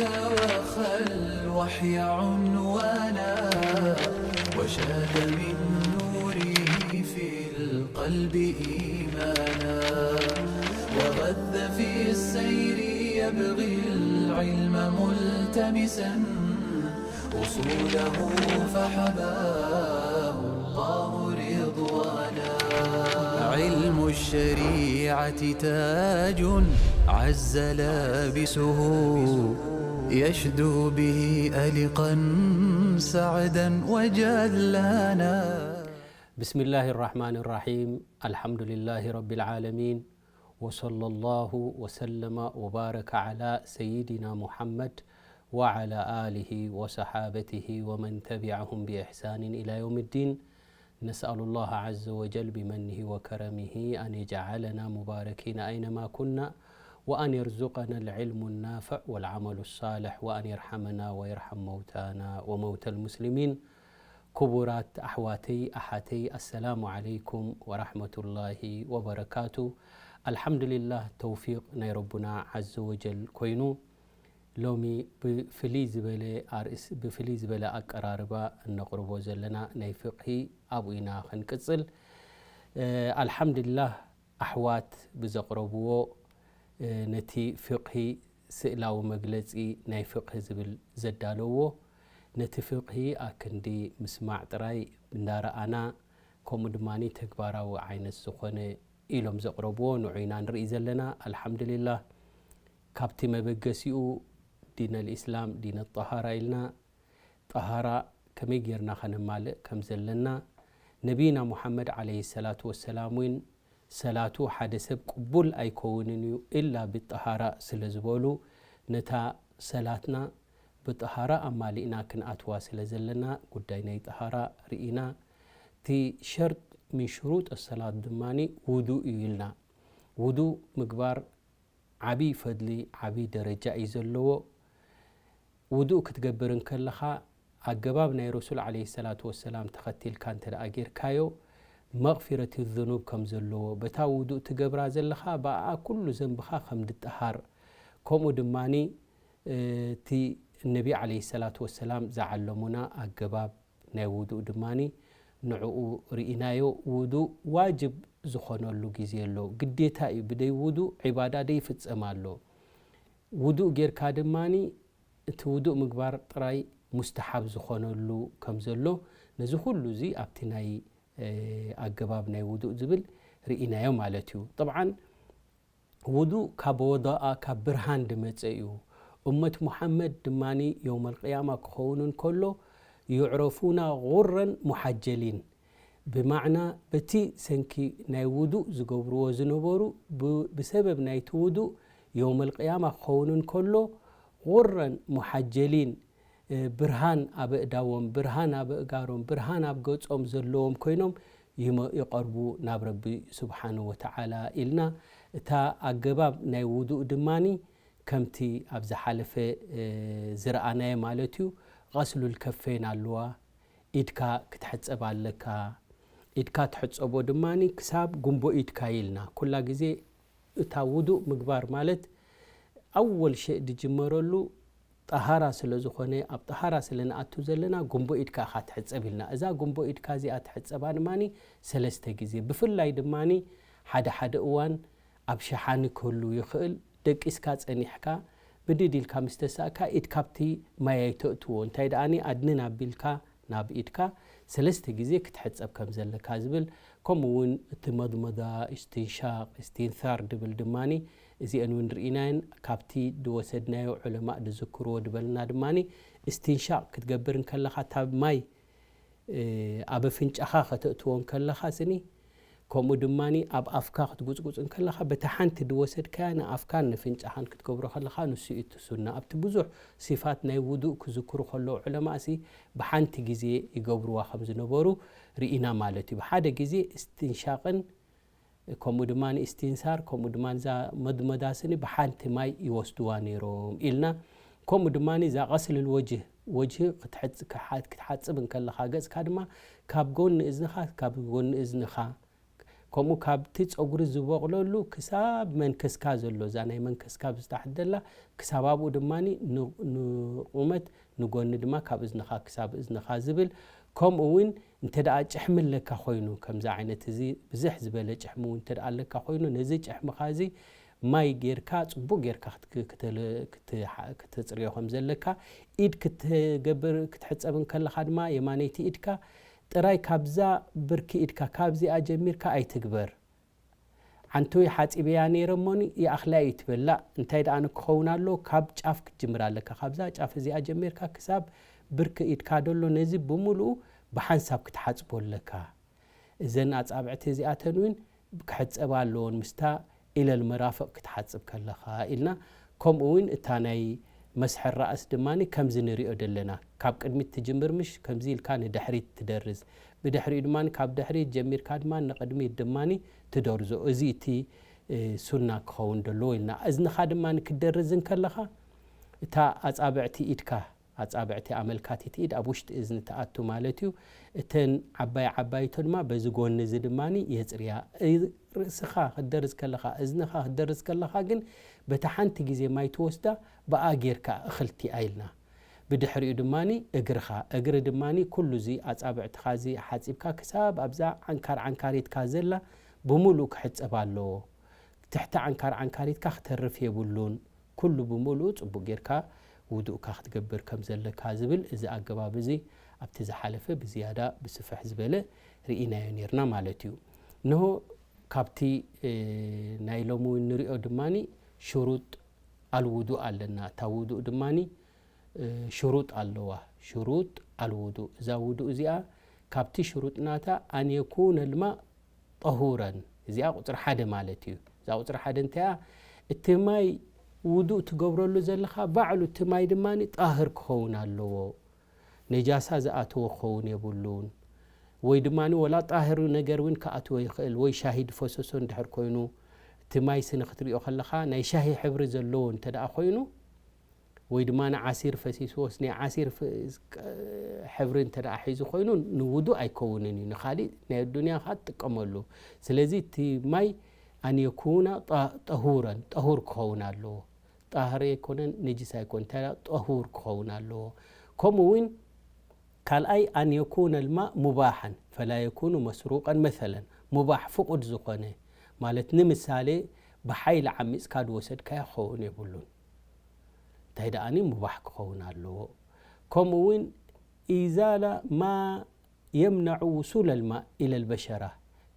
وخى الوحي عنوانا، وشاد من نوره في القلب إيمانا، وغذ في السير يبغي العلم ملتمسا، أصوله فحباه الله رضوانا. علم الشريعة تاج عز لابسه، يشدو به ألقا سعدا وجلانا. بسم الله الرحمن الرحيم. الحمد لله رب العالمين. وصلى الله وسلم وبارك على سيدنا محمد وعلى آله وصحابته ومن تبعهم بإحسان إلى يوم الدين. نسأل الله عز وجل بمنه وكرمه أن يجعلنا مباركين أينما كنا، وأن يرزقنا العلم النافع والعمل الصالح، وأن يرحمنا ويرحم موتانا وموتى المسلمين. ክቡራት ኣሕዋተይ ኣሓተይ፣ ኣሰላሙ ዓለይኩም ወራሕመቱላሂ ወበረካቱ። ኣልሓምዱሊላህ፣ ተውፊቕ ናይ ረቡና ዓዘ ወጀል ኮይኑ፣ ሎሚ ብፍልይ ዝበለ ኣርእስ ብፍልይ ዝበለ ኣቀራርባ እነቕርቦ ዘለና ናይ ፍቕሂ ኣብኡ ኢና ክንቅጽል። ኣልሓምዱሊላህ፣ ኣሕዋት ብዘቕረብዎ ነቲ ፍቕሂ ስእላዊ መግለጺ ናይ ፍቕሂ ዝብል ዘዳለዎ፣ ነቲ ፍቕሂ ኣክንዲ ምስማዕ ጥራይ እንዳረኣና፣ ከምኡ ድማ ተግባራዊ ዓይነት ዝኾነ ኢሎም ዘቕረብዎ ንዑ ኢና ንርኢ ዘለና። ኣልሓምዱሊላህ፣ ካብቲ መበገሲኡ ዲነል ኢስላም ዲነ ጠሃራ ኢልና፣ ጠሃራ ከመይ ጌርና ከነማልእ ከም ዘለና፣ ነቢይና ሙሓመድ ዓለይሂ ሰላቱ ወሰላም እውን ሰላቱ ሓደ ሰብ ቅቡል ኣይከውንን እዩ ኢላ ብጠሃራ ስለ ዝበሉ፣ ነታ ሰላትና ብጠሃራ ኣማሊእና ክንኣትዋ ስለ ዘለና፣ ጉዳይ ናይ ጠሃራ ርኢና። እቲ ሸርጥ ምን ሽሩጥ ሰላት ድማ ውዱእ እዩ ኢልና። ውዱእ ምግባር ዓብዪ ፈድሊ፣ ዓብዪ ደረጃ እዩ ዘለዎ። ውዱእ ክትገብር እንከለኻ፣ ኣገባብ ናይ ረሱል ዓለይሂ ሰላቱ ወሰላም ተኸቲልካ እንተ ደኣ ጌርካዮ፣ መቕፊረት ዙኑብ ከም ዘለዎ፣ በታ ውዱእ ትገብራ ዘለኻ፣ ብኣኣ ኩሉ ዘንብኻ ከም ድጠሃር፣ ከምኡ ድማኒ፣ እ፣ እቲ ነቢ ዓለይሂ ሰላቱ ወሰላም ዝዓለሙና ኣገባብ ናይ ውዱእ ድማኒ ንዕኡ ርኢናዮ። ውዱእ ዋጅብ ዝኾነሉ ግዜ ኣሎ፣ ግዴታ እዩ። ብደይ ውዱእ ዒባዳ ደይፍጸም ኣሎ። ውዱእ ጌርካ ድማኒ እቲ ውዱእ ምግባር ጥራይ ሙስተሓብ ዝኾነሉ ከም ዘሎ፣ ነዚ ኩሉ እዚ ኣብቲ ናይ፣ እ፣ ኣገባብ ናይ ውዱእ ዝብል ርኢናዮ ማለት እዩ። ጠብዓን ውዱእ ካብ ወዳኣ፣ ካብ ብርሃን ድመጸ እዩ። እመት ሙሓመድ ድማኒ የውመል ቅያማ ክኸውን እንከሎ፣ ዩዕረፉና ጉረን ሙሓጀሊን፣ ብማዕና በቲ ሰንኪ ናይ ውዱእ ዝገብርዎ ዝነበሩ፣ ብ-፣ ብሰበብ ናይቲ ውዱእ የውመል ቅያማ ክኸውን እንከሎ፣ ጉረን ሙሓጀሊን፣ እ፣ ብርሃን ኣብ ኣእዳዎም፣ ብርሃን ኣብ ኣእጋሮም፣ ብርሃን ኣብ ገጾም ዘለዎም ኮይኖም ይመ-፣ ይቐርቡ ናብ ረቢ ስብሓንሁ ወተዓላ ኢልና። እታ ኣገባብ ናይ ውዱእ ድማኒ ከምቲ ኣብ ዝሓለፈ፣ እ፣ ዝረኣናዮ ማለት እዩ፣ ቐስሉል ከፌን ኣለዋ፣ ኢድካ ክትሕጸብ ኣለካ። ኢድካ ትሕጸቦ ድማኒ ክሳብ ጉንቦ ኢድካ ኢልና። ኩላ ግዜ እታ ውዱእ ምግባር ማለት ኣወል ሸእ ድጅመረሉ ጠሃራ ስለ ዝኾነ፣ ኣብ ጠሃራ ስለ ንኣቱ ዘለና፣ ጉንቦ ኢድካ ኢኻ ትሕጸብ ኢልና። እዛ ጉንቦ ኢድካ እዚኣ ትሕጸባ ድማኒ ሰለስተ ግዜ። ብፍላይ ድማኒ ሓደ ሓደ እዋን ኣብ ሸሓኒ ክህሉ ይኽእል፣ ደቂስካ ጸኒሕካ፣ ብድድ ኢልካ ምስ ተሳእካ፣ ኢድካ ኣብቲ ማይ ኣይተእትዎ። እንታይ ደኣኒ፣ ኣድንን ኣቢልካ ናብ ኢድካ ሰለስተ ግዜ ክትሕጸብ ከም ዘለካ ዝብል፣ ከምኡ እውን እቲ መድመዳ፣ እስትንሻቕ፣ እስትንሳር ድብል ድማኒ፣ እዚአን እውን ርኢናየን። ካብቲ ድወሰድናዮ ዑለማእ ድዝክርዎ ድበልና ድማኒ፣ እስትንሻቕ ክትገብር እንከለኻ፣ እታ ማይ፣ እ፣ ኣብ ኣፍንጫኻ ከተእትዎ እንከለኻ ስኒ፣ ከምኡ ድማኒ ኣብ ኣፍካ ክትጉጽጉጽ እንከለኻ፣ በታ ሓንቲ ድወሰድካያ ንኣፍካን ንፍንጫኻን ክትገብሮ ከለኻ፣ ንሱ እዩ እቲ ሱና። ኣብቲ ብዙሕ ሲፋት ናይ ውዱእ ክዝክሩ ከለዉ ዑለማእሲ፣ ብሓንቲ ግዜ ይገብርዋ ከም ዝነበሩ ርኢና ማለት እዩ። ብሓደ ግዜ እስትንሻቕን ከምኡ ድማ እስትንሳር፣ ከምኡ ድማ እዛ መድመዳ ስኒ ብሓንቲ ማይ ይወስድዋ ነይሮም ኢልና። ከምኡ ድማ እዛ ቀስልል ወጅህ፣ ወጅህ ክትሐጽ-፣ ክሓ-፣ ክትሓጽብ እንከለኻ ገጽካ ድማ ካብ ጎኒ እዝንኻ፣ ካብ ጎኒ እዝንኻ፣ ከምኡ ካብቲ ጸጉሪ ዝበቕለሉ ክሳብ መንከስካ ዘሎ፣ እዛ ናይ መንከስካ ብዝታሕት ዘላ፣ ክሳብ ኣብኡ ድማ ን-፣ ንቑመት ንጎኒ ድማ ካብ እዝንኻ ክሳብ እዝንኻ ዝብል፣ ከምኡ እውን እንተ ደኣ ጭሕሚ ኣለካ ኮይኑ፣ ከምዚ ዓይነት እዚ ብዝሕ ዝበለ ጭሕሚ እውን እንተ ደኣ ኣለካ ኮይኑ፣ ነዚ ጭሕምኻ እዚ ማይ ጌርካ፣ ጽቡቕ ጌርካ ክት-፣ ክተ-፣ ክት-፣ ክተጽርዮ ከም ዘለካ፣ ኢድ ክትገብር፣ ክትሕጸብ እንከለኻ ድማ የማነይቲ ኢድካ ጥራይ ካብዛ ብርኪ ኢድካ፣ ካብዚኣ ጀሚርካ ኣይትግበር። ዓንተወይ ሓጺበያ ነይረ እሞኒ ይኣኽላ እዩ ትበላ። እንታይ ደኣ ክኸውን ኣሎ? ካብ ጫፍ ክትጅምር ኣለካ። ካብዛ ጫፍ እዚኣ ጀሚርካ ክሳብ ብርኪ ኢድካ ደሎ ነዚ ብምሉኡ ብሓንሳብ ክትሓጽቦ ኣለካ። እዘን ኣጻብዕቲ እዚኣተን እውን ክሕጸባ ኣለዎን ምስታ ኢለል መራፍቕ ክትሓጽብ ከለኻ ኢልና። ከምኡ እውን እታ ናይ መስሐ ራእስ ድማ ከምዚ ንሪኦ ዘለና። ካብ ቅድሚት ትጅምር ምሽ ከምዚ ኢልካ ንድሕሪት ትደርዝ። ብድሕሪኡ ድማ ካብ ድሕሪት ጀሚርካ ድማ ንቕድሚት ድማ ትደርዞ። እዚ እቲ፣ እ፣ ሱና ክኸውን ደለዎ ኢልና። እዝንኻ ድማ ክትደርዝ እንከለኻ እታ ኣጻብዕቲ ኢድካ፣ ኣጻብዕቲ ኣመልካቲት ኢድ ኣብ ውሽጢ እዝኒ ትኣቱ ማለት እዩ። እተን ዓባይ ዓባይቶ ድማ በዚ ጎኒ እዚ ድማ የጽርያ። እ-፣ ርእስኻ ክትደርዝ ከለኻ፣ እዝንኻ ክትደርዝ ከለኻ ግን በታ ሓንቲ ግዜ ማይ ትወስዳ፣ ብኣ ጌርካ እኽልቲ ኣይልና። ብድሕሪኡ ድማ እግርኻ፣ እግሪ ድማ ኩሉ እዚ ኣጻብዕትኻ እዚ ሓጺብካ ክሳብ ኣብዛ ዓንካር ዓንካሪትካ ዘላ ብምሉእ ክሕጸብ ኣለዎ። ትሕቲ ዓንካር ዓንካሪትካ ክተርፍ የብሉን። ኩሉ ብምሉኡ ጽቡቕ ጌርካ ውዱእካ ክትገብር ከም ዘለካ ዝብል እዚ ኣገባብ እዚ ኣብቲ ዝሓለፈ ብዝያዳ ብስፍሕ ዝበለ ርኢናዮ ኔርና ማለት እዩ። እንሆ ካብቲ፣ እ፣ ናይ ሎሚ እውን ንሪኦ ድማ ሽሩጥ ኣልውዱእ ኣለና። እታ ውዱእ ድማ፣ እ፣ ሽሩጥ ኣለዋ። ሽሩጥ ኣልውዱእ። እዛ ውዱእ እዚኣ ካብቲ ሽሩጥ ናታ ኣን የኩነ ልማእ ጠሁረን። እዚኣ ቁጽሪ ሓደ ማለት እዩ። እዛ ቁጽሪ ሓደ እንታይ እያ? እቲ ማይ ውዱእ ትገብረሉ ዘለኻ ባዕሉ እቲ ማይ ድማ ጣህር ክኸውን ኣለዎ። ነጃሳ ዝኣተዎ ክኸውን የብሉን። ወይ ድማ ወላ ጣህር ነገር እውን ክኣትዎ ይኽእል። ወይ ሻሂ ዝፈሰሶ እንድሕር ኮይኑ፣ እቲ ማይ ስኒ ክትሪኦ ከለኻ ናይ ሻሂ ሕብሪ ዘለዎ እንተ ደኣ ኮይኑ፣ ወይ ድማ ንዓሲር ፈሲስዎስ ናይ ዓሲር ፍ-፣ ስ-፣ ቅ-፣ ሕብሪ እንተ ደኣ ሒዙ ኮይኑ ንውዱእ ኣይከውንን እዩ። ንኻሊእ ናይ ኣዱንያ ኸኣ ትጥቀመሉ። ስለዚ እቲ ማይ ኣን የኩና ጠ-፣ ጠሁረን፣ ጠሁር ክኸውን ኣለዎ። ጣህር ኣይኮነን፣ ነጅስ ኣይኮን፣ እንታይ ደኣ ጠሁር ክኸውን ኣለዎ። ከምኡ እውን ካልኣይ ኣን የኩነ ልማእ ሙባሓን ፈላ የኩኑ መስሩቀን መሰለን፣ ሙባሕ ፍቑድ ዝኾነ ማለት ንምሳሌ ብሓይሊ ዓሚጽካ ዝወሰድካዮ ክኸውን የብሉን። እንታይ ደኣኒ ሙባሕ ክኸውን ኣለዎ። ከምኡ እውን ኢዛላ ማ የምነዑ ውሱል ኣልማእ ኢለ ልበሸራ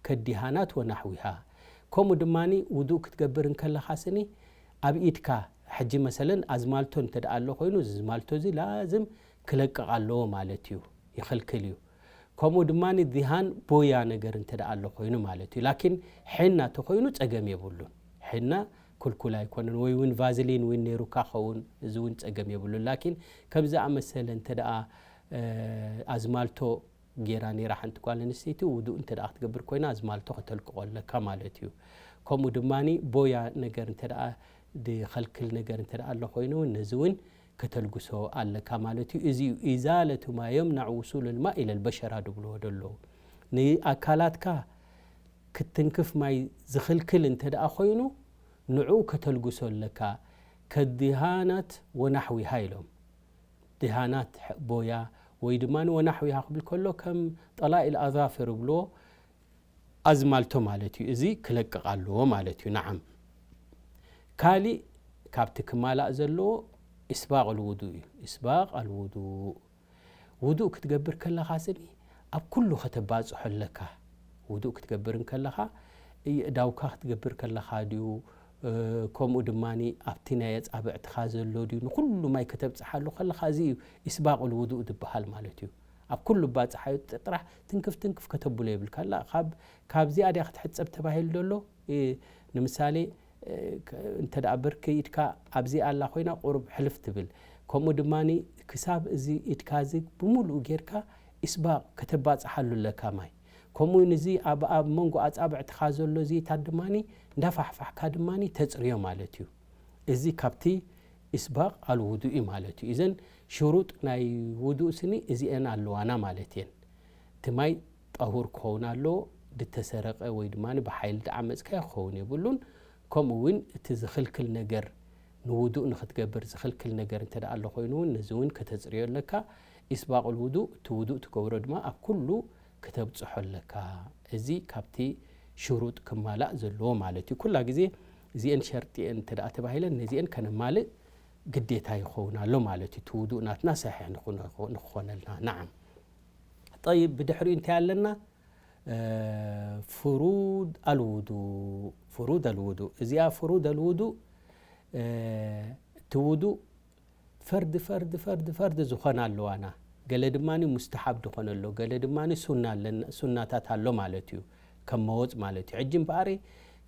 ከዲሃናት ወናሕዊሃ። ከምኡ ድማ ውዱእ ክትገብር እንከለኻ ስኒ ኣብ ኢድካ ሕጂ መሰለን ኣዝማልቶ እንተ ደኣ ኣሎ ኮይኑ እዚ ዝማልቶ እዚ ላዝም ክለቅቕ ኣለዎ ማለት እዩ፣ ይኽልክል እዩ። ከምኡ ድማ ዲሃን ቦያ ነገር እንተ ደኣ ኣሎ ኮይኑ ማለት እዩ። ላኪን ሒና እንተ ኮይኑ ጸገም የብሉን። ሒና ክልኩል ኣይኮነን፣ ወይ እውን ቫዝሊን እውን ነይሩካ ኸውን፣ እዚ እውን ጸገም የብሉን። ላኪን ከም ዝኣመሰለ እንተ ደኣ፣ እ፣ ኣዝማልቶ ጌራ ነይራ ሓንቲ ጓል ኣንስተይቲ ውዱእ እንተ ደኣ ክትገብር ኮይና ኣዝማልቶ ከተልቅቖ ኣለካ ማለት እዩ። ከምኡ ድማ ቦያ ነገር እንተ ደኣ፣ ዝኸልክል ነገር እንተ ደኣ ኣሎ ኮይኑ እውን ነዚ እውን ከተልግሶ ኣለካ ማለት እዩ። እዚ እዩ ኢዛለቱ ማ የምናዕ ውሱል ልማእ ኢለ ልበሸራ ዝብልዎ ዘለዉ። ንኣካላትካ ክትንክፍ ማይ ዝኽልክል እንተ ደኣ ኮይኑ ንዕኡ ከተልግሶ ኣለካ። ከዲሃናት ወናሕዊሃ ኢሎም። ድሃናት ሕ-፣ ቦያ ወይ ድማ ወናሕዊሃ ክብል ከሎ ከም ጠላኢል ኣዛፍር ይብልዎ፣ ኣዝማልቶ ማለት እዩ። እዚ ክለቅቕ ኣለዎ ማለት እዩ። ነዓም። ካሊእ ካብቲ ክማላእ ዘለዎ ኢስባቕ ኣልውዱእ እዩ። ኢስባቕ ኣልውዱእ። ውዱእ ክትገብር ከለኻ ስኒ ኣብ ኩሉ ከተባጽሖ ኣለካ። ውዱእ ክትገብር እንከለኻ፣ የእዳውካ ክትገብር ከለኻ ድዩ፣ እ፣ ከምኡ ድማ ኣብቲ ናይ ኣጻብዕትኻ ዘሎ ድዩ፣ ንኹሉ ማይ ከተብጽሓሉ ከለኻ፣ እዚ እዩ ኢስባቕ ኣልውዱእ ዝበሃል ማለት እዩ። ኣብ ኩሉ ባጽሓዮ ጥራሕ ትንክፍ ትንክፍ ከተብሎ የብልካ። ኣላ፣ ካብ፣ ካብዚኣ ድያ ክትሕጸብ ተባሂሉ ዘሎ? እ፣ ንምሳሌ፣ እ፣ ከ-፣ እንተ ደኣ ብርኪ ኢድካ ኣብዚኣ ኣላ ኮይና ቁሩብ ሕልፍ ትብል። ከምኡ ድማ ክሳብ እዚ ኢድካ እዚ ብምሉኡ ጌርካ ኢስባቕ ከተባጽሓሉ ኣለካ ማይ። ከምኡ እውን እዚ ኣብ፣ ኣብ መንጎ ኣጻብዕትኻ ዘሎ እዚታት ድማ እንዳፋሕፋሕካ ድማ ተጽርዮ ማለት እዩ። እዚ ካብቲ ኢስባቕ ኣልውዱእ እዩ ማለት እዩ። እዘን ሽሩጥ ናይ ውዱእ ስኒ እዚአን ኣለዋና ማለት እየን። እቲ ማይ ጠሁር ክኸውን ኣለዎ፣ ድተሰረቐ ወይ ድማ ብሓይሊ ደኣ መጽካ ክኸውን የብሉን። ከምኡ እውን እቲ ዝኽልክል ነገር ንውዱእ ንኽትገብር ዝኽልክል ነገር እንተ ደኣ ኣሎ ኮይኑ እውን ነዚ እውን ከተጽርዮ ኣለካ። ኢስባቑል ውዱእ፣ እቲ ውዱእ ትገብሮ ድማ ኣብ ኩሉ ክተብጽሖ ኣለካ። እዚ ካብቲ ሽሩጥ ክማላእ ዘለዎ ማለት እዩ። ኩላ ግዜ እዚአን ሸርጢየን እንተ ደኣ ተባሂለን ነዚአን ከነማልእ ግዴታ ይኸውን ኣሎ ማለት እዩ። እቲ ውዱእ ናትና ሰሒሕ ንኹነ-፣ ንክኾነልና። ነዓም። ጠይብ፣ ብድሕሪኡ እንታይ ኣለና? እ፣ ፍሩድ ኣልውዱእ፣ ፍሩድ ኣልውዱእ። እዚኣ ፍሩድ ኣልውዱእ፣ እ፣ እቲ ውዱእ ፈርድ፣ ፈርድ፣ ፈርድ፣ ፈርድ ዝኾና ኣለዋና። ገለ ድማ ሙስተሓብ ዝኾነ ኣሎ፣ ገለ ድማ ሱና ኣለና፣ ሱናታት ኣሎ ማለት እዩ። ከም መወጽ ማለት እዩ። ሕጂ እምበኣር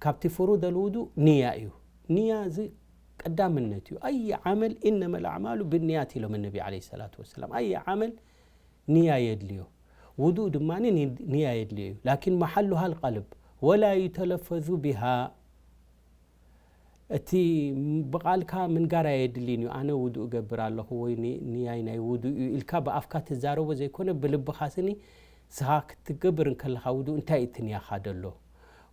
ካብቲ ፍሩድ ኣልውዱእ ንያ እዩ። ንያ እዚ ቀዳምነት እዩ። ኣይ ዓመል፣ ኢነመል ኣዕማሉ ብንያት ኢሎም ነቢ ዓለይሂ ሰላቱ ወሰላም። ኣይ ዓመል ንያ የድልዮ። ውዱእ ድማ ኒ-፣ ንያ የድልዮ እዩ። ላኪን መሓሉሃ ኣልቀልብ፣ ወላ ዩተለፈዙ ቢሃ። እቲ ብቓልካ ምንጋር ኣየድልይን እዩ። ኣነ ውዱእ እገብር ኣለኹ ወይ ኒ-፣ ንያይ ናይ ውዱእ እዩ ኢልካ ብኣፍካ ትዛረቦ ዘይኮነ፣ ብልብኻ ስኒ ንስኻ ክትገብር እንከለኻ ውዱእ እንታይ እዩ እቲ ንያኻ ደሎ?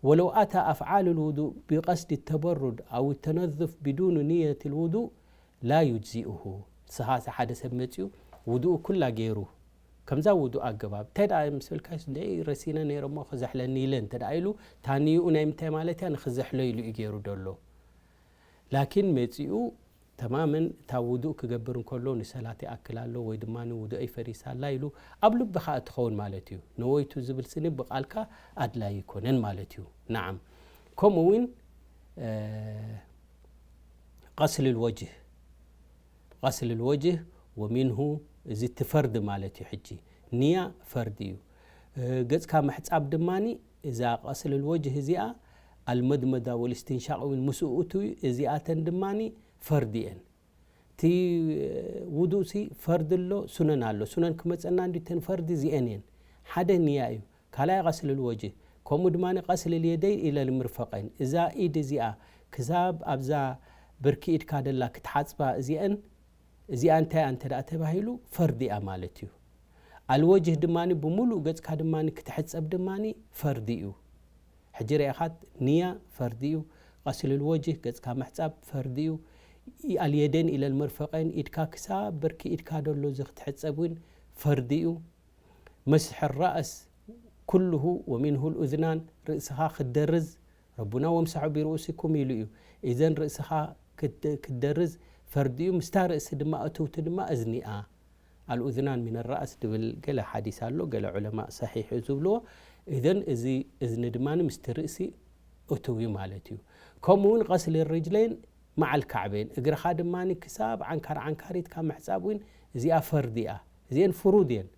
ወለው ኣታ ኣፍዓል ልውዱእ ቢቐስዲ ተበሩድ ኣው ተነዙፍ ቢዱን ንየት ልውዱእ ላ ዩጅዚኡሁ። ንስኻ እዚ ሓደ ሰብ መጺኡ ውዱኡ ኩላ ገይሩ፣ ከምዛ ውዱእ ኣገባብ፣ እንታይ ደኣ ምስ በልካስ፣ እንደ ረሲነ ነይረ እሞ ክዘሕለኒ ኢለ እንተ ደኣ ኢሉ፣ እታ ንይኡ ናይ ምንታይ ማለት እያ? ንኽዘሕሎ ኢሉ እዩ ገይሩ ደሎ። ላኪን መጺኡ ተማመን እታ ውዱእ ክገብር እንከሎ ንሰላት ይኣክል ኣሎ ወይ ድማ ንውዱእይ ፈሪሳ ኣላ ኢሉ ኣብ ልቢ ከኣ ትኸውን ማለት እዩ። ነወይቱ ዝብል ስኒ ብቓልካ ኣድላይ ኣይኮነን ማለት እዩ። ነዓም። ከምኡ እውን፣ እ፣ ቀስል ልወጅህ፣ ቀስል ልወጅህ ወሚንሁ፣ እዚ እቲ ፈርድ ማለት እዩ። ሕጂ ንያ ፈርድ እዩ። እ፣ ገጽካ ምሕጻብ ድማኒ እዛ ቀስል ልወጅህ እዚኣ ኣልመድመዳ ወልእስትንሻቕ እውን ምስኡ እቱ እዩ። እዚኣተን ድማኒ ፈርድ እየን። እቲ ውዱእ ሲ ፈርድ ኣሎ፣ ሱነን ኣሎ። ሱነን ክመጸና እንዲ ተን ፈርድ እዚአን እየን። ሓደ ንያ እዩ። ካልኣይ ቀስል ልወጅህ፣ ከምኡ ድማ ቀስል ልየደይ ኢለ ልምርፈቀን። እዛ ኢድ እዚኣ ክሳብ ኣብዛ ብርኪ ኢድካ ደላ ክትሓጽባ እዚአን፣ እዚኣ እንታይ እያ እንተ ደኣ ተባሂሉ ፈርድ እያ ማለት እዩ። ኣልወጅህ ድማ ብምሉእ ገጽካ ድማ ክትሕጸብ ድማ ፈርድ እዩ። ሕጂ ርኢኻት ንያ ፈርድ እዩ። ቀስል ልወጅህ ገጽካ ምሕጻብ ፈርድ እዩ። ኣልየደን ኢለ ልመርፈቀን ኢድካ ክሳብ ብርኪ ኢድካ ደሎ እዚ ክትሕጸብ እውን ፈርድ እዩ። መስሕ ራእስ ኩልሁ ወሚንሁ ልኡዝናን፣ ርእስኻ ክትደርዝ፣ ረቡና ወምሰሑ ቢርኡሲኩም ኢሉ እዩ። ኢዘን ርእስኻ ክት-፣ ክትደርዝ ፈርድ እዩ። ምስታ ርእሲ ድማ እትውቲ ድማ እዝኒኣ። ኣልኡዝናን ሚን ራእስ ድብል ገለ ሓዲስ ኣሎ፣ ገለ ዑለማእ ሰሒሕ እዩ ዝብልዎ። ኢዘን እዚ እዝኒ ድማ ምስቲ ርእሲ እትው እዩ ማለት እዩ። ከምኡ እውን ቀስል ርጅለይን መዓል ካዕበይን፣ እግርኻ ድማ ክሳብ ዓንካር ዓንካሪትካ ምሕጻብ እውን እዚኣ ፈርድ እያ። እዚአን ፍሩድ እየን።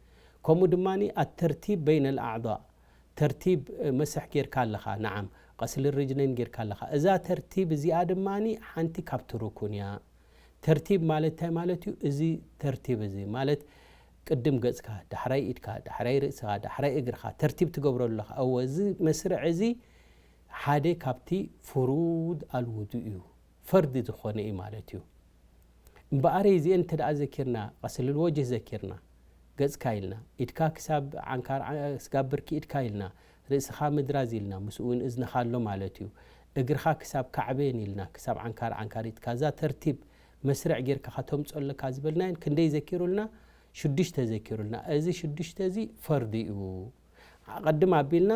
ከምኡ ድማ ኣተርቲብ በይነ ልኣዕዳእ፣ ተርቲብ፣ እ፣ መስሕ ጌርካ ኣለኻ፣ ነዓም፣ ቀስል ርጅለይን ጌርካ ኣለኻ። እዛ ተርቲብ እዚኣ ድማ ሓንቲ ካብቲ ሩኩን እያ። ተርቲብ ማለት እንታይ ማለት እዩ? እዚ ተርቲብ እዚ ማለት ቅድም ገጽካ፣ ዳሕራይ ኢድካ፣ ዳሕራይ ርእስኻ፣ ዳሕራይ እግርኻ ተርቲብ ትገብሮ ኣለኻ። እወ፣ እዚ መስርዕ እዚ ሓደ ካብቲ ፍሩድ ኣልውዱእ እዩ፣ ፈርድ ዝኾነ እዩ ማለት እዩ። እምበኣር እዚአን እንተ ደኣ ዘኪርና፣ ቀስል ልወጅህ ዘኪርና፣ ገጽካ ኢልና፣ ኢድካ ክሳብ ዓንካር ዓ-፣ ስጋብ ብርኪ ኢድካ ኢልና፣ ርእስኻ ምድራዝ ኢልና፣ ምስኡ እውን እዝንኻ ኣሎ ማለት እዩ። እግርኻ ክሳብ ካዕበየን ኢልና፣ ክሳብ ዓንካር ዓንካሪትካ፣ እዛ ተርቲብ መስርዕ ጌርካ ከተምጽኦ ኣለካ ዝበልናየን ክንደይ ዘኪሩልና? ሽዱሽተ ዘኪሩልና። እዚ ሽዱሽተ እዚ ፈርድ እዩ። ኣቐድም ኣቢልና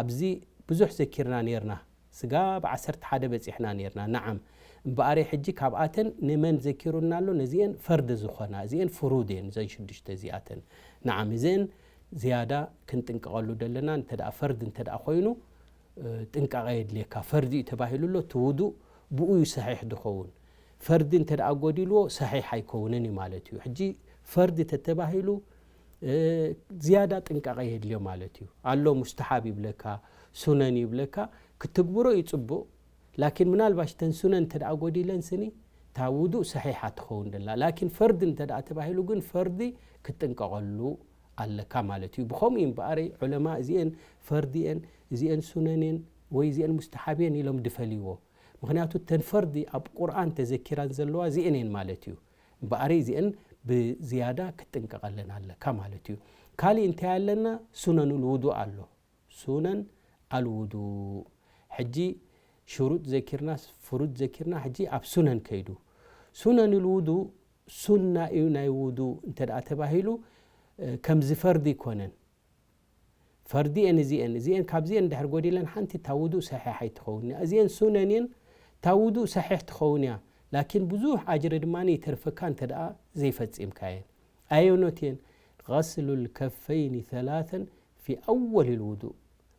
ኣብዚ ብዙሕ ዘኪርና ኔርና። ስጋብ ዓሰርተ ሓደ በጺሕና ኔርና። ነዓም። እምበኣር ሕጂ ካብኣተን ንመን ዘኪሩና ኣሎ? ነዚአን ፈርድ ዝኾና፣ እዚአን ፍሩድ እየን፣ እዘን ሽዱሽተ እዚኣተን። ነዓም፣ እዘን ዝያዳ ክንጥንቀቐሉ ደለና፣ እንተ ደኣ ፈርድ እንተ ደኣ ኮይኑ፣ እ፣ ጥንቃቐ የድልየካ። ፈርድ እዩ ተባሂሉ ኣሎ፣ እቲ ውዱእ ብኡ እዩ ሰሒሕ ድኸውን። ፈርድ እንተ ደኣ ጎዲልዎ፣ ሰሒሕ ኣይከውንን እዩ ማለት እዩ። ሕጂ ፈርድ ተተባሂሉ፣ እ፣ ዝያዳ ጥንቃቐ የድልዮ ማለት እዩ። ኣሎ ሙስተሓብ ይብለካ፣ ሱነን ይብለካ፣ ክትግብሮ እዩ ጽቡቕ። ላኪን ምናልባሽ ተን ሱነን እንተ ደኣ ጎዲለን ስኒ፣ እታ ውዱእ ሰሒሓ ትኸውን ደላ። ላኪን ፈርድ እንተ ደኣ ተባሂሉ ግን ፈርዲ ክትጥንቀቐሉ ኣለካ ማለት እዩ። ብኸምኡ እዩ እምበኣር ዑለማ እዚአን ፈርዲ እየን፣ እዚአን ሱነን እየን፣ ወይ እዚአን ሙስተሓብ እየን ኢሎም ድፈልይዎ። ምኽንያቱ እተን ፈርዲ ኣብ ቁርኣን ተዘኪራን ዘለዋ እዚአን እየን ማለት እዩ። እምበኣር እዚአን ብዝያዳ ክትጥንቀቐለን ኣለካ ማለት እዩ። ካሊእ እንታይ ኣለና? ሱነኑል ውዱእ ኣሎ። ሱነን ኣልውዱእ። ሕጂ ሽሩጥ ዘኪርና፣ ፍሩድ ዘኪርና፣ ሕጂ ኣብ ሱነን ከይዱ። ሱነን ልውዱእ፣ ሱና እዩ ናይ ውዱእ እንተ ደኣ ተባሂሉ፣ እ፣ ከምዚ ፈርዲ ኣይኮነን። ፈርዲ እየን እዚአን። እዚአን፣ ካብዚአን እንድሕር ጎዲለን ሓንቲ፣ እታ ውዱእ ሰሒሕ ኣይትኸውን እያ። እዚአን ሱነን እየን፣ እታ ውዱእ ሰሒሕ ትኸውን እያ። ላኪን ብዙሕ ኣጅሪ ድማ ይተርፈካ እንተ ደኣ ዘይፈጺምካየን። ኣየኖት እየን? غسل الكفين ثلاثا في أول الوضوء።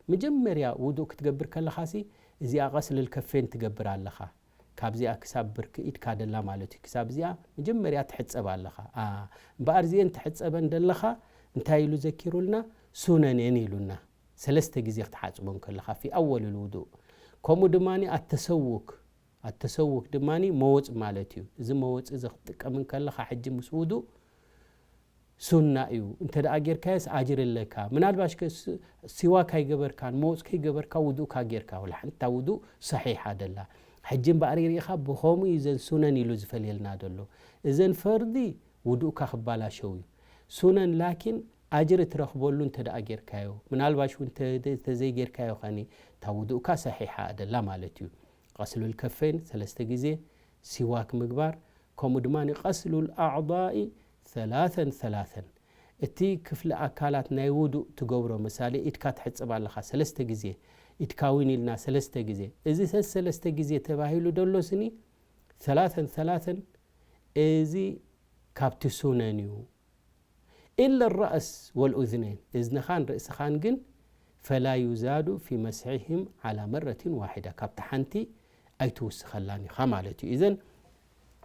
መጀመርያ ውዱእ ክትገብር ከለኻሲ፣ እዚኣ غسل الكفين ትገብር ኣለኻ። ካብዚኣ ክሳብ ብርኪ ኢድካ ደላ ማለት እዩ። ክሳብ እዚኣ መጀመርያ ትሕጸብ ኣለኻ። ኣ፣ እምበኣር እዚአን ትሕጸበን ደለኻ፣ እንታይ ኢሉ ዘኪሩልና? ሱነን እየን ኢሉና። ሰለስተ ግዜ ክትሓጽቦን ከለኻ፣ في أول الوضوء። ከምኡ ድማ ኣተሰውክ፣ ኣተሰውክ ድማ መወጽ ማለት እዩ። እዚ መወጽ እዚ ክትጥቀም ከለኻ፣ ሕጂ ምስ ውዱእ ሱና እዩ። እንተ ደኣ ጌርካዮስ ኣጅሪ ኣለካ። ምናልባሽ ከ ስ-፣ ሲዋክ ኣይገበርካን፣ መወጽ ከይገበርካ ውዱእካ ጌርካ፣ ወላ ሓንቲ ውዱእ ሰሒሕ ኣደላ። ሕጂ እምበኣር ይርኢኻ፣ ብኸምኡ እዩ እዘን ሱነን ኢሉ ዝፈልየልና ዘሎ። እዘን ፈርዲ ውዱእካ ክባላሸው እዩ። ሱነን ላኪን ኣጅሪ ትረኽበሉ እንተ ደኣ ጌርካዮ። ምናልባሽ እውን እንተ-፣ እንተ ዘይጌርካዮ ኸኒ፣ እታ ውዱእካ ሰሒሕ ኣደላ ማለት እዩ። غسل الكفين ሰለስተ ግዜ፣ ሲዋክ ምግባር፣ ከምኡ ድማ غسل الأعضاء ثلاثا ثلاثا። እቲ ክፍሊ ኣካላት ናይ ውዱእ ትገብሮ፣ ምሳሌ ኢድካ ትሕጽብ ኣለኻ ሰለስተ ግዜ፣ ኢድካ እውን ኢልና ሰለስተ ግዜ። እዚ ሰሰለስተ ግዜ ተባሂሉ ደሎ ስኒ ثلاثا ثلاثا፣ እዚ ካብቲ ሱነን እዩ። إلا الرأس والأذنين፣ እዝንኻን ርእስኻን ግን فلا يزاد في مسحهم على مرة واحدة፣ ካብታ ሓንቲ ኣይትውስኸላን ኢኻ ማለት እዩ። እዘን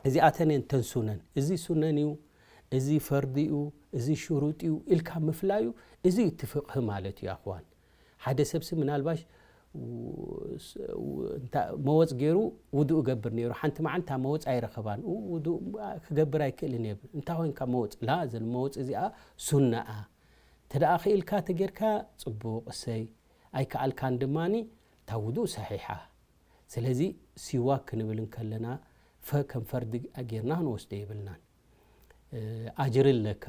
እዚኣተን እየን እተን ሱነን። እዚ ሱነን እዩ፣ እዚ ፈርዲ እዩ፣ እዚ ሽሩጥ እዩ ኢልካ ምፍላዩ፣ እዚ እዩ እቲ ፍቕሂ ማለት እዩ ኣኽዋን። ሓደ ሰብሲ ምናልባሽ ው-፣ ስ-፣ ው-፣ እንታ-፣ መወፅ ገይሩ ውዱእ እገብር ነይሩ። ሓንቲ መዓልቲ መወፅ ኣይረኸባን። ው-፣ ውዱእ ክገብር ኣይክእልን እየ። እንታይ ኮይንካ መወፅ? ላ፣ እዘን መወፅ እዚኣ ሱናኣ። እንተ ደኣ ክኢልካ ተጌርካ ጽቡቕ፣ እሰይ። ኣይከኣልካን ድማኒ፣ እታ ውዱእ ሰሒሓ። ስለዚ ሲዋክ ክንብል እንከለና ፈ-፣ ከም ፈርዲ ጌርና ክንወስዶ የብልናን። እ፣ ኣጅሪ ኣለካ፣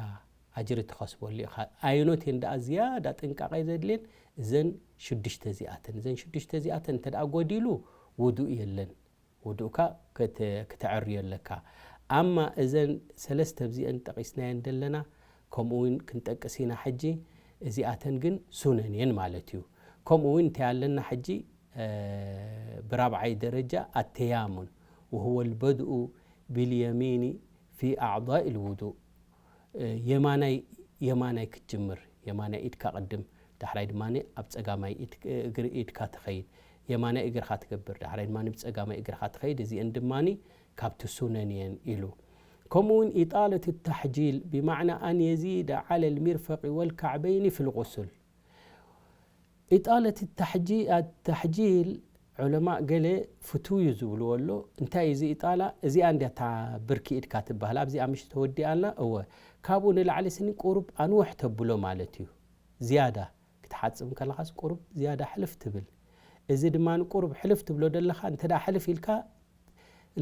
ኣጅሪ ትኸስበሉ ኢኻ። ኣየኖት እየን ደኣ ዝያዳ ጥንቃቐ ዘድልየን? እዘን ሽዱሽተ እዚኣተን። እዘን ሽዱሽተ እዚኣተን እንተ ደኣ ጎዲሉ፣ ውዱእ የለን። ውዱእካ ክተ-፣ ክተዐርዮ ኣለካ። ኣማ እዘን ሰለስተ ኣብዚአን ጠቒስናየን ደለና፣ ከምኡ እውን ክንጠቅስ ኢና ሕጂ፣ እዚኣተን ግን ሱነን እየን ማለት እዩ። ከምኡ እውን እንታይ ኣለና ሕጂ፣ እ፣ ብራብዓይ ደረጃ ኣተያሙን፣ وهو البدء باليمين في أعضاء الوضوء። እ፣ የማናይ፣ የማናይ ክትጅምር፣ የማናይ ኢድካ ቅድም፣ ዳሕራይ ድማ ኣብ ጸጋማይ ኢድ-፣ እግሪ ኢድካ ትኸይድ። የማናይ እግርኻ ትገብር፣ ዳሕራይ ድማ ብጸጋማይ እግርኻ ትኸይድ። እዚአን ድማ ካብቲ ሱነን እየን ኢሉ። ከምኡ እውን إطالة التحجيل بمعنى أن يزيد على المرفق والكعبين في الغسل. إطالة التحجي-، التحجيل ዑለማእ ገለ ፍትው እዩ ዝብልዎ ኣሎ። እንታይ እዩ እዚ ኢጣላ? እዚኣ እንድያ እታ ብርኪ ኢድካ ትበሃል። ኣብዚኣ ምሽ ተወዲኣና? እወ። ካብኡ ንላዕሊ ስኒ ቁሩብ ኣንውሕ ተብሎ ማለት እዩ። ዝያዳ ክትሓጽብ እንከለኻስ ቁሩብ ዝያዳ ሕልፍ ትብል። እዚ ድማ ንቁሩብ ሕልፍ ትብሎ ደለኻ፣ እንተ ደኣ ሕልፍ ኢልካ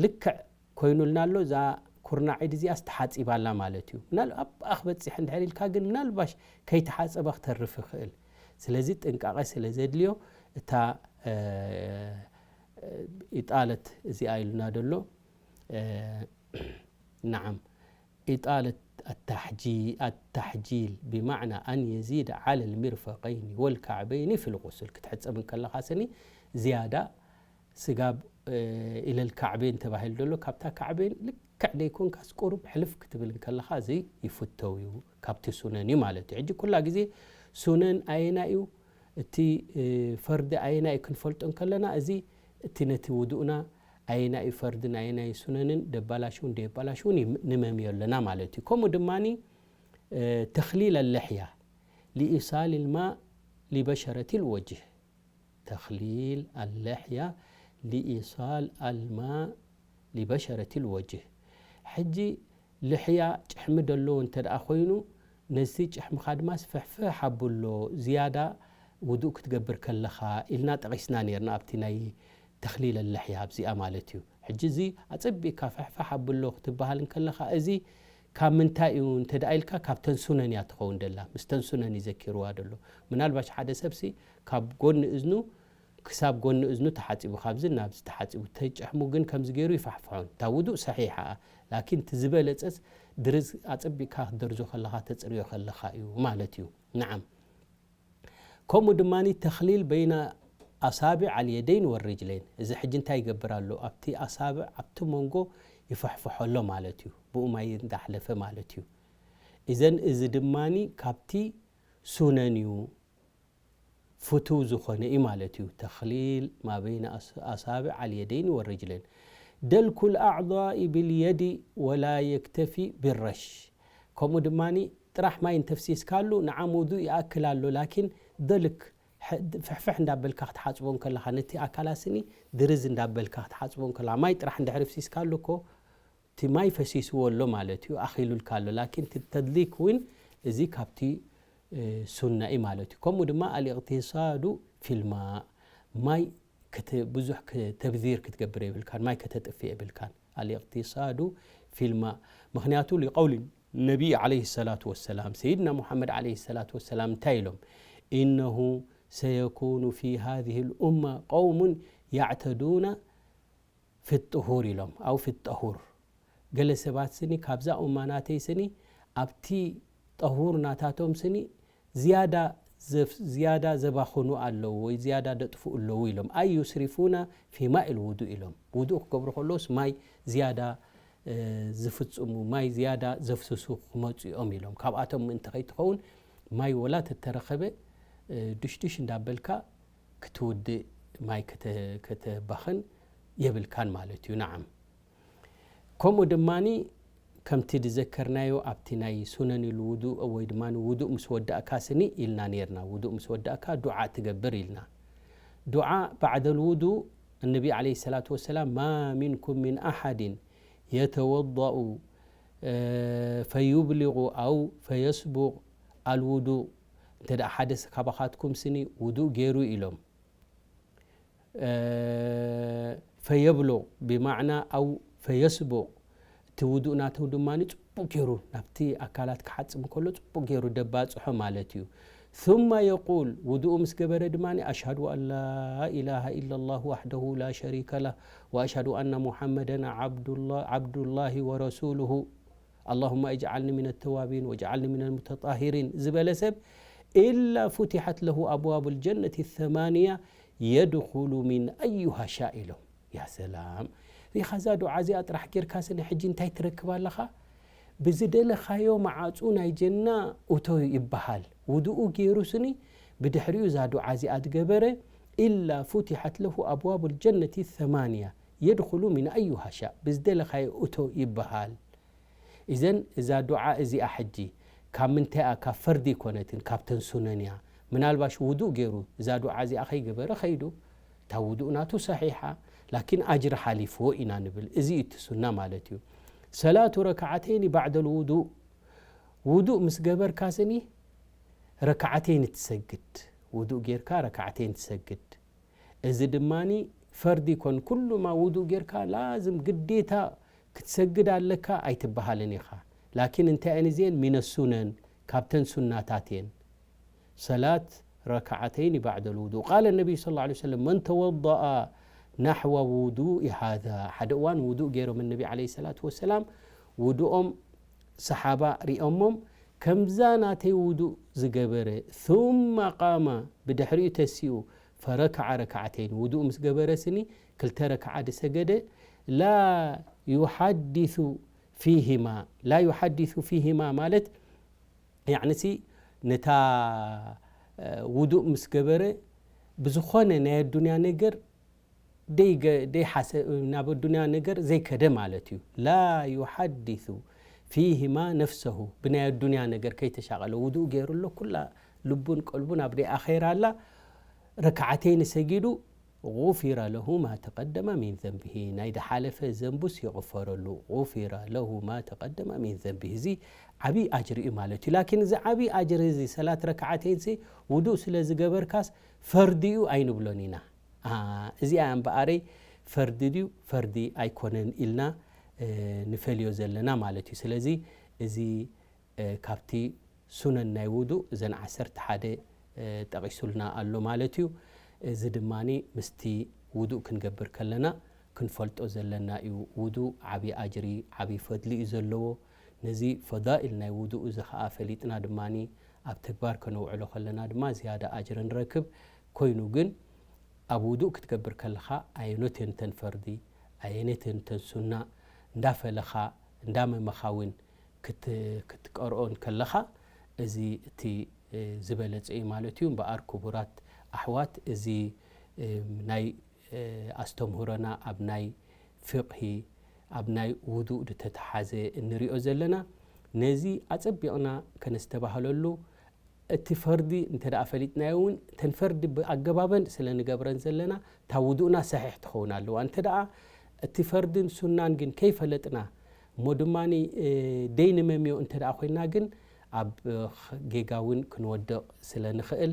ልክዕ ኮይኑልና ኣሎ፣ እዛ ኩርናዕ ኢድ እዚኣስ ተሓጺባ ኣላ ማለት እዩ። ምናል-፣ ኣብ ኣኽ በጺሐ እንድሕር ኢልካ ግን ምናልባሽ ከይተሓጸበ ክተርፍ ይኽእል። ስለዚ ጥንቃቐ ስለ ዘድልዮ እታ፣ እ፣ ኢጣለት እዚኣ ኢሉና ደሎ፣ እ፣ ነዓም፣ إطالة التحجي-، التحجيل بمعنى أن يزيد على المرفقين والكعبين في الغسل። ክትሕጸብ እንከለኻ ስኒ ዝያዳ ስጋብ፣ እ፣ ኢለል ካዕቤን ተባሂሉ ዘሎ፣ ካብታ ካዕቤን ልክዕ ደይኮንካስ ቁሩብ ሕልፍ ክትብል እንከለኻ፣ እዚ ይፍተው እዩ ካብቲ ሱነን እዩ ማለት እዩ። ሕጂ ኩላ ግዜ ሱነን ኣየናይ እዩ፣ እቲ፣ እ፣ ፈርዲ ኣየናይ እዩ ክንፈልጦ እንከለና፣ እዚ እቲ ነቲ ውዱእና ኣየናይ እዩ ፈርድን ኣየናይ እዩ ሱነንን ደባላሽውን ደየባላሽውን ይም-፣ ንመምዮ ኣለና ማለት እዩ። ከምኡ ድማኒ፣ እ፣ ተኽሊል ኣለሕያ ሊኢሳል ልማእ ሊበሸረት ልወጅህ። ተኽሊል ኣለሕያ ሊኢሳል ኣልማእ ሊበሸረት ልወጅህ። ሕጂ ልሕያ ጭሕሚ ደለዎ እንተ ደኣ ኮይኑ፣ ነዚ ጭሕምኻ ድማ ስፍሕፍሕ ኣብሎ፣ ዝያዳ ውዱእ ክትገብር ከለኻ ኢልና ጠቒስና ነይርና ኣብቲ ናይ ተኽሊል ኣለሕያ ኣብዚኣ ማለት እዩ። ሕጂ እዚ ኣጸቢቕካ ፍሕፍሕ ኣብሎ ክትበሃል እንከለኻ፣ እዚ ካብ ምንታይ እዩ እንተ ደኣ ኢልካ፣ ካብተን ሱነን እያ ትኸውን ደላ። ምስተን ሱነን እዩ ዘኪርዋ ደሎ። ምናልባሽ ሓደ ሰብሲ ካብ ጎኒ እዝኑ ክሳብ ጎኒ እዝኑ ተሓጺቡ፣ ካብዚ ናብዚ ተሓጺቡ፣ ተጨሕሙ ግን ከምዚ ገይሩ ይፋሕፍሖን። እታ ውዱእ ሰሒሓ እያ። ላኪን እቲ ዝበለጸስ ድርዝ ኣጸቢቕካ ክትደርዞ ከለኻ፣ ተጽርዮ ከለኻ እዩ ማለት እዩ። ነዓም። ከምኡ ድማ ተኽሊል በይነ ኣሳቢዕ ኣልየደይን ወርጅለይን። እዚ ሕጂ እንታይ ይገብር ኣሎ? ኣብቲ ኣሳብዕ፣ ኣብቲ መንጎ ይፍሕፍሖ ኣሎ ማለት እዩ፣ ብኡ ማይ እንዳሕለፈ ማለት እዩ። እዘን እዚ ድማ ካብቲ ሱነን እዩ፣ ፍቱው ዝኾነ እዩ ማለት እዩ። ተኽሊል ማ በይነ ኣስ-፣ ኣሳብዕ ኣልየደይን ወርጅለይን። ደልኩል ኣዕዳኢ ብልየዲ ወላ የክተፊ ብረሽ። ከምኡ ድማ ጥራሕ ማይ እንተፍሲስካሉ ንዓም ውዱእ ይኣክል ኣሎ፣ ላኪን ደልክ ሕ-፣ ፍሕፍሕ እንዳበልካ ክትሓጽቦ እንከለኻ፣ ነቲ ኣካላት ስኒ ድርዝ እንዳበልካ ክትሓጽቦ እንከለኻ፣ ማይ ጥራሕ እንድሕር ፍሲስካሉ እኮ እቲ ማይ ፈሲስዎ ኣሎ ማለት እዩ፣ ኣኺሉልካ ኣሎ። ላኪን እቲ ተድሊክ እውን እዚ ካብቲ፣ እ፣ ሱና እዩ ማለት እዩ። ከምኡ ድማ ኣልእቅቲሳዱ ፊልማ፣ ማይ ክት-፣ ብዙሕ ክ-፣ ተብዚር ክትገብር የብልካን፣ ማይ ከተጥፍእ የብልካን። ኣልእቅቲሳዱ ፊልማ፣ ምኽንያቱ ሊቀውሊ ነቢይ ዓለይሂ ሰላቱ ወሰላም፣ ሰይድና ሙሓመድ ዓለይሂ ሰላቱ ወሰላም እንታይ ኢሎም? ኢነሁ ሰየኩኑ ፊ ሃዚሂ ልኡማ ቀውሙን ያዕተዱና ፊ ጥሁር ኢሎም፣ ኣው ፊ ጠሁር። ገለ ሰባት ስኒ ካብዛ ኡማ ናተይ ስኒ ኣብቲ ጠሁር ናታቶም ስኒ ዝያዳ ዘፍ-፣ ዝያዳ ዘባኽኑ ኣለዉ ወይ ዝያዳ ደጥፍኡ ኣለዉ ኢሎም። ኣይ ዩስሪፉና ፊ ማኢል ውዱእ ኢሎም። ውዱእ ክገብሩ ከለውስ ማይ ዝያዳ፣ እ፣ ዝፍጽሙ፣ ማይ ዝያዳ ዘፍስሱ ክመጹ እዮም ኢሎም። ካብኣቶም ምእንቲ ከይትኸውን ማይ ወላ ተተረኸበ፣ እ፣ ድሽድሽ እንዳበልካ ክትውድእ ማይ ከተ-፣ ከተባኽን የብልካን ማለት እዩ። ነዓም። ከምኡ ድማኒ ከምቲ ዝዘከርናዮ ኣብቲ ናይ ሱነን ልውዱእ ወይ ድማ ውዱእ ምስ ወዳእካ ስኒ ኢልና ነይርና። ውዱእ ምስ ወዳእካ ዱዓ ትገብር ኢልና። ዱዓ ባዕደል ውዱእ፣ እነቢ ዓለይሂ ሰላቱ ወሰላም፣ "ማ ሚንኩም ሚን ኣሓድን የተወዳኡ፣ እ፣ ፈዩብሊጉ ኣው ፈየስቡቅ ኣልውዱእ", እንተ ደኣ ሓደ ካባኻትኩም ስኒ ውዱእ ገይሩ ኢሎም፣ እ፣ ፈየብሉቕ ብማዕና ኣው ፈየስቡቕ፣ እቲ ውዱእ ናቱ ድማ ጽቡቕ ገይሩ ናብቲ ኣካላት ክሓጽብ እንከሎ ጽቡቕ ገይሩ ደባጽሖ ማለት እዩ። ثم يقول፣ ውዱኡ ምስ ገበረ ድማ፣ "ኣሽሃዱ ኣን ላ ኢላሃ ኢለላህ ዋሕደሁ ላ ሸሪከ ለህ ወኣሽሃዱ ኣና ሙሓመደን ዓብዱላ-፣ ዓብዱላሂ ወረሱሉሁ። ኣላሁመ እጅዓልኒ ሚነ ተዋቢን ወእጅዓልኒ ሚነል ሙተጣሂሪን" ዝበለ ሰብ፣ ኢላ ፉቲሐት ለሁ ኣብዋቡል ጀነቲ ሰማንያ የድኹሉ ሚን ኣዩሃ ሻእ ኢሎም። ያ ሰላም። ሪኻ እዛ ዱዓ እዚኣ ጥራሕ ጌርካ ስኒ ሕጂ እንታይ ትረክብ ኣለኻ? ብዝደለኻዮ መዓጹ ናይ ጀና እቶ ይበሃል። ውዱኡ ገይሩ ስኒ ብድሕሪኡ እዛ ዱዓ እዚኣ ዝገበረ፣ ኢላ ፉቲሐት ለሁ ኣብዋቡል ጀነቲ ሰማንያ የድኹሉ ሚን ኣዩሃ ሻእ። ብዝደለኻዮ እቶ ይበሃል። ኢዘን እዛ ዱዓ እዚኣ ሕጂ ካብ ምንታይ እያ? ካብ ፈርዲ ኣይኮነትን፣ ካብተን ሱነን እያ። ምናልባሽ ውዱእ ገይሩ እዛ ዱዓ እዚኣ ከይገበረ ከይዱ፣ እታ ውዱእ ናቱ ሰሒሓ፣ ላኪን ኣጅሪ ሓሊፍዎ ኢና ንብል። እዚ እዩ እቲ ሱና ማለት እዩ። ሰላቱ ረክዓተይኒ ባዕደል ውዱእ፣ ውዱእ ምስ ገበርካ ስኒ ረክዓተይን ትሰግድ። ውዱእ ጌርካ ረክዓተይን ትሰግድ። እዚ ድማኒ ፈርዲ ይኮን። ኩሉማ ውዱእ ጌርካ ላዝም ግዴታ ክትሰግድ ኣለካ ኣይትበሃልን ኢኻ። ላኪን እንታይ እየን እዚኤን? ሚነ ሱነን፣ ካብተን ሱናታት እየን። ሰላት ረክዓተይን ባዕደል ውዱእ። ቃለ ነቢይ ሰለላሁ ዐለይሂ ወሰለም፣ "መን ተወደአ ናሕወ ውዱኢ ሃዛ።" ሓደ እዋን ውዱእ ገይሮም ነቢ ዐለይሂ ሰላቱ ወሰላም፣ ውዱኦም ሰሓባ ሪኦሞም፣ "ከምዛ ናተይ ውዱእ ዝገበረ፣ ثم قام"፣ ብድሕሪኡ ተሲኡ፣ "ፈረከዐ ረክዓተይን"፣ ውዱእ ምስ ገበረ ስኒ ክልተ ረክዓ ዝሰገደ፣ "ላ ዩሓዲሱ ፊሂማ"፣ ላ ዩሓዲሱ ፊሂማ ማለት፣ ያዕኒሲ ነታ፣ እ፣ ውዱእ ምስ ገበረ ብዝኾነ ናይ ኣዱንያ ነገር ደይገ-፣ ደይሓሰ-፣ ናብ ኣዱንያ ነገር ዘይከደ ማለት እዩ። ላ ዩሓዲሱ ፊሂማ ነፍሰሁ፣ ብናይ ኣዱንያ ነገር ከይተሻቐለ፣ ውዱእ ገይሩ ኣሎ፣ ኩላ ልቡን ቀልቡን ኣብ ናይ ኣኼራ ኣላ። ረክዓተይን ሰጊዱ፣ ጉፊረ ለሁ ማ ተቀደመ ሚን ዘንብሂ፣ ናይ ዝሓለፈ ዘንቡስ ይቕፈረሉ። ጉፊረ ለሁ ማ ተቀደመ ሚን ዘንብሂ። እዚ ዓብዪ ኣጅሪ እዩ ማለት እዩ። ላኪን እዚ ዓብዪ ኣጅሪ እዚ፣ ሰላት ረክዓተይንሲ፣ ውዱእ ስለ ዝገበርካስ ፈርዲ እዩ ኣይንብሎን ኢና። አ፣ እዚኣ እምበኣረይ ፈርዲ ድዩ ፈርዲ ኣይኮነን ኢልና፣ እ፣ ንፈልዮ ዘለና ማለት እዩ። ስለዚ እዚ ካብቲ ሱነን ናይ ውዱእ እዘን ዓሰርተ ሓደ ጠቒሱልና ኣሎ ማለት እዩ። እዚ ድማ ምስቲ ውዱእ ክንገብር ከለና ክንፈልጦ ዘለና እዩ። ውዱእ ዓብዪ ኣጅሪ፣ ዓብዪ ፈድሊ እዩ ዘለዎ። ነዚ ፈዳኢል ናይ ውዱእ እዚ ኸዓ ፈሊጥና ድማ ኣብ ተግባር ከነውዕሎ ከለና ድማ ዝያዳ ኣጅሪ ንረክብ። ኮይኑ ግን ኣብ ውዱእ ክትገብር ከለኻ ኣየኖት እየን እተን ፈርዲ፣ ኣየኖት እየን እተን ሱና እንዳፈለኻ እንዳመመኻ እውን ክትቀርኦ እንከለኻ እዚ እቲ ዝበለጸ እዩ ማለት እዩ። እምበኣር ክቡራት ኣሕዋት፣ እዚ ናይ ኣስተምህሮና ኣብ ናይ ፍቕሂ፣ ኣብ ናይ ውዱእ ዝተተሓዘ እንሪኦ ዘለና፣ ነዚ ኣጸቢቕና ከነስተባህለሉ፣ እቲ ፈርዲ እንተ ደኣ ፈሊጥናዮ እውን፣ እተን ፈርዲ ብኣገባበን ስለ ንገብረን ዘለና፣ እታ ውዱእና ሰሒሕ ትኸውን ኣለዋ። እንተ ደኣ እቲ ፈርድን ሱናን ግን ከይፈለጥና፣ እሞ ድማ ደይንመምዮ እንተ ደኣ ኮይና ግን፣ ኣብ ጌጋ እውን ክንወድቕ ስለ ንኽእል፣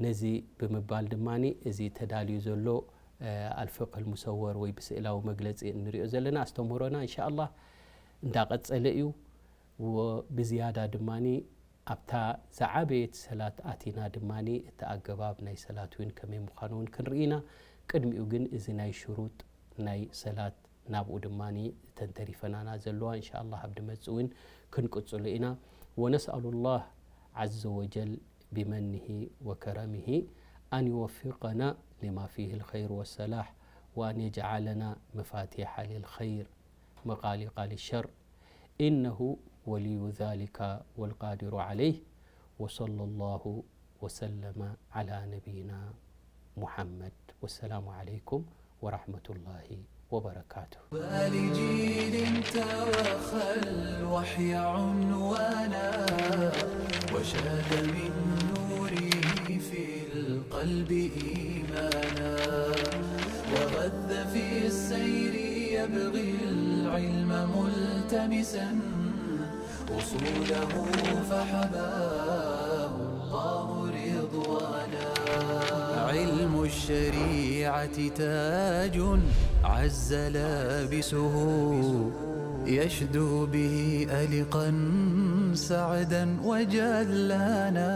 ነዚ ብምባል ድማ እዚ ተዳልዩ ዘሎ ኣልፍቅህ ልሙሰወር ወይ ብስእላዊ መግለጺ እንሪኦ ዘለና ኣስተምህሮና እንሻ ኣላህ እንዳቐጸለ እዩ። ወብዝያዳ ድማ ኣብታ ዝዓበየት ሰላት ኣቲና ድማ እቲ ኣገባብ ናይ ሰላት እውን ከመይ ምዃኑ እውን ክንርኢ ኢና። ቅድሚኡ ግን እዚ ናይ ሽሩጥ ናይ ሰላት ናብኡ ድማ እተን ተሪፈናና ዘለዋ እንሻ ኣላህ ኣብ ድመጽእ እውን ክንቅጽሎ ኢና። ونسأل الله عز وجل بمنه وكرمه أن يوفقنا لما فيه الخير والصلاح وأن يجعلنا مفاتيح للخير مغاليق للشر إنه ولي ذلك والقادر عليه وصلى الله وسلم على نبينا محمد والسلام عليكم ورحمة الله وبركاته. لجيل ترخى الوحي عنوانا وشاد من نوره في القلب إيمانا وغذى في السير يبغي العلم ملتمسا أصوله فحباه الله رضوانا. علم الشريعة تاج عز لابسه يشدو به ألقا سعدا وجلانا.